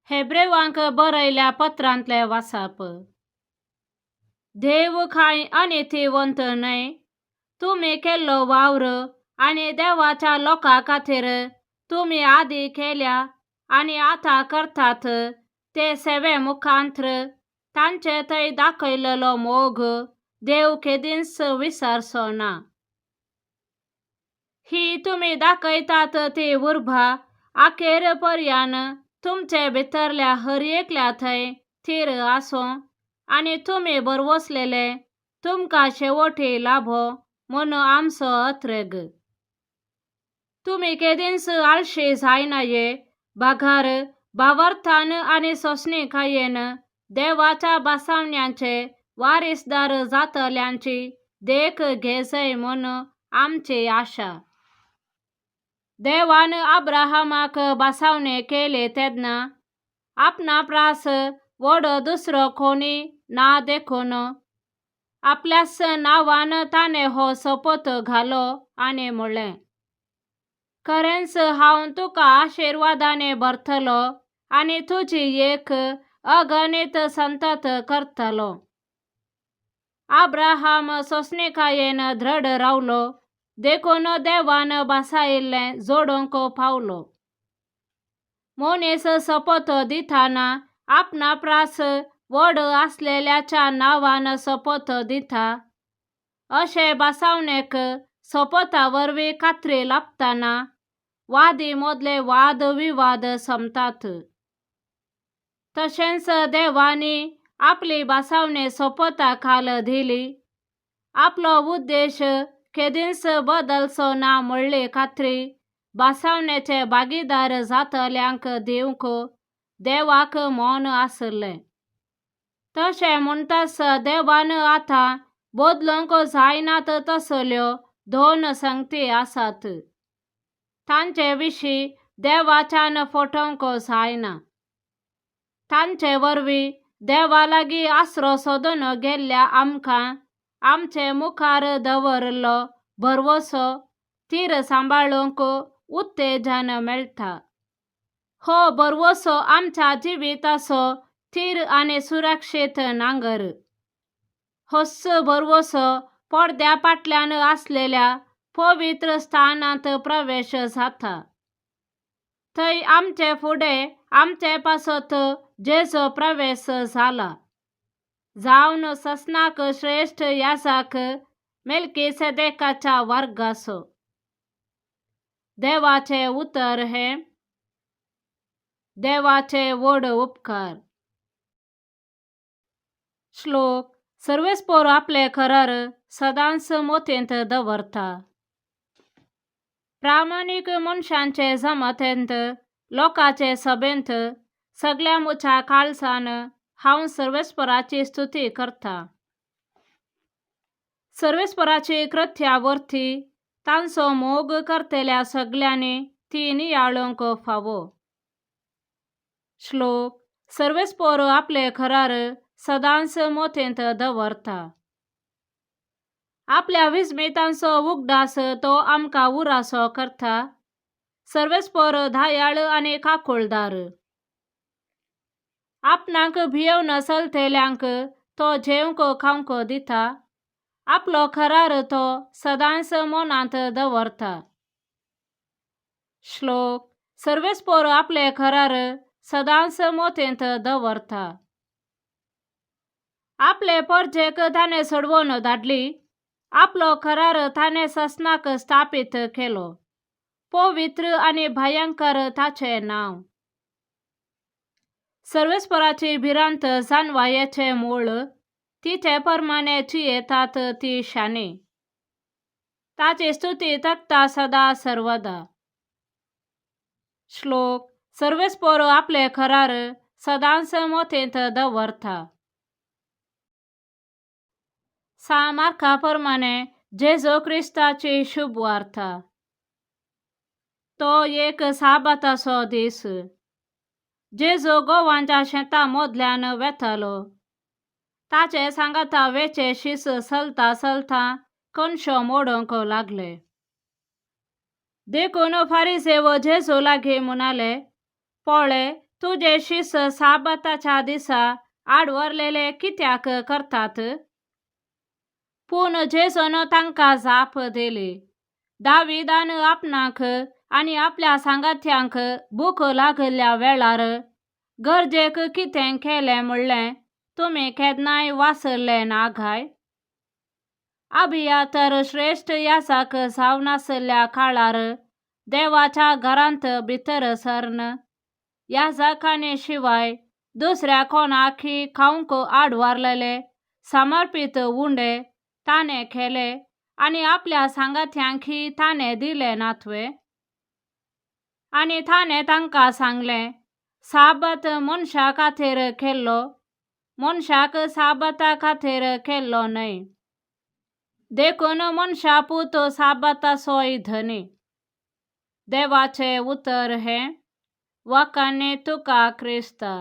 हेब्रेवांक बरयल्या पत्रांतलें वाचप. देव कांय अनितीवंत न्हय. तुमी केल्लो वावर आनी देवाच्या लोकां खातीर तुमी आदीं केल्या आनी आतां करतात ते सेवे मुखांत्र तांचे थंय दाखयलेलो मोग देव केदींच विसरचो ना. ही तुमी दाखयतात ती उर्बा अखेर पर्यान तुमचे भितरल्या हर एकल्या थंय थीर आसूं आनी तुमी बरवसलेले तुमकां शेवटी लाभो म्हूण आमचो अत्रेग. तुमी केदींच आळशी जायनाये, बगर भावार्थान आनी सोंसणीकायेन देवाच्या बसावण्यांचे वारीसदार जातल्यांची देख घेजय म्हूण आमची आशा. देवान अब्राहमाक बसावणे केले तेन्ना आपणा प्रास व्हड दुसरो कोणी ना देखून आपल्याच नांवान ताणें हो सोपूत घालो आनी म्हणलें, खरेंच हांव तुका आशिर्वादांनी भरतलो आनी तुजी एक अगणीत संतत करतलो. अब्राहम सोंसणीकायेन दृढ रावलो देखून देवान बसायिल्लें जोडूंक पावलो. मनीस सोपूत दितना आपणा प्रास व्हड आसलेल्याच्या नांवान सोपूत दिता. अशें बसावणेक सोपता वरवीं खात्री लाबतना वादी मदले वाद विवाद सोंपतात. तशेंच देवांनी आपली बसावणी सोपता खाल दिली. आपलो उद्देश केदींच बदलचो ना म्हणली खात्री बसावणेचे भागीदार जातल्यांक दिवंक देवाक मन आशिल्लें. तशें म्हणटाच देवान आतां बदलूंक जायनात तसल्यो दोन संगती आसात. तांचे विशीं देवाच्यान फटोवंक जायना. तांचे वरवीं देवा लागीं आसरो सोदून गेल्ल्या आमकां आमचे मुखार दवरिल्लो भरवंसो थीर सांबाळूंक उत्तेजन मेळटा. हो भरवंसो आमच्या जिविताचो थीर आनी सुरक्षीत नांगर. होच भरवंसो पडद्या फाटल्यान आसलेल्या पवित्र स्थानांत प्रवेश जाता. थंय आमचे फुडें आमचे पासत जेजो प्रवेश जाला. जावन ससनाक श्रेश्ठ याजाक मेल्कीसेदेकाच्या वर्गाचो. देवाचें उतर हें. देवाचे व्हड उपकार. श्लोक. सर्वेस्पोर आपले करार सदांच मोतींत दवरता. प्रामाणीक मनशांचे जमातेंत, लोकांचे सभेंत सगळ्या म्हज्या काळजान हांव सर्वेस्पराची स्तुती करतां. सर्वेस्पराची कृत्या वरती तांचो मोग करतल्या सगल्यांनी ती नियाळूंक फावो. श्लोक. सर्वेस्पोर आपले करार सदांच मोतींत दवरता. आपल्या विस्मितांचो उगडास तो आमकां उरासो करता. सर्वेस्पोर दयाळ आनी काकुळदार. आपणाक भियोवन चलतल्यांक तो जेवंक खावंक दिता. आपलो करार तो सदांच मनांत दवरता. श्लोक. सर्वेस्पोर आपले करार सदांच मोतींत दवरता. आपले परजेक ताणें सोडवून धाडली. आपलो करार ताणें ससनाक स्थापीत केलो. पवित्र आनी भयंकर ताचें नांव. सर्वेस्पराची भिरांत जाणवायेचें मूळ, तिचे प्रमाणे जियेतात ती शाणी. ताची स्तुती तकता सदा सर्वदा. श्लोक. सर्वेस्पोर आपले करार सदांच मोतींत दवरता. सा मार्का प्रमाणे जेजू क्रिस्ताची शुभवार्ता. तो एक साबाताचो दीस. जेजू गोवांच्या शेतां मदल्यान वेतालो. ताचे सांगाता वेचे शीस चलता चलता कणशो मोडूंक लागले. देखून फारिसेव जेजू लागीं म्हणाले, पळय, तुजे शिस साबाताच्या दिसा आडवरलेले कित्याक करतात? पूण जेजून तांकां जाप दिली, दाविदान आपणाक आनी आपल्या सांगात्यांक भूक लागिल्ल्या वेळार गरजेक कितें केलें म्हणलें तुमी केन्नाय वाचलें ना काय? अबियातर श्रेश्ठ याजक जावन आशिल्ल्या काळार देवाच्या घरांत भितर सरन याजकांनी शिवाय दुसऱ्या कोणाकय खावंक आडवारलेले समर्पीत उंडे ताणें केले आनी आपल्या सांगात्यांकय ताणें दिले नात व्हय? आनी ताणें तांकां सांगलें, साबत मनशा खातीर केल्लो, मनशाक साबता खातीर केल्लो न्हय. देखून मनशा पूत साबाताचोय धनी. देवाचें उतर हें. वाखाणणी तुका क्रिस्ता.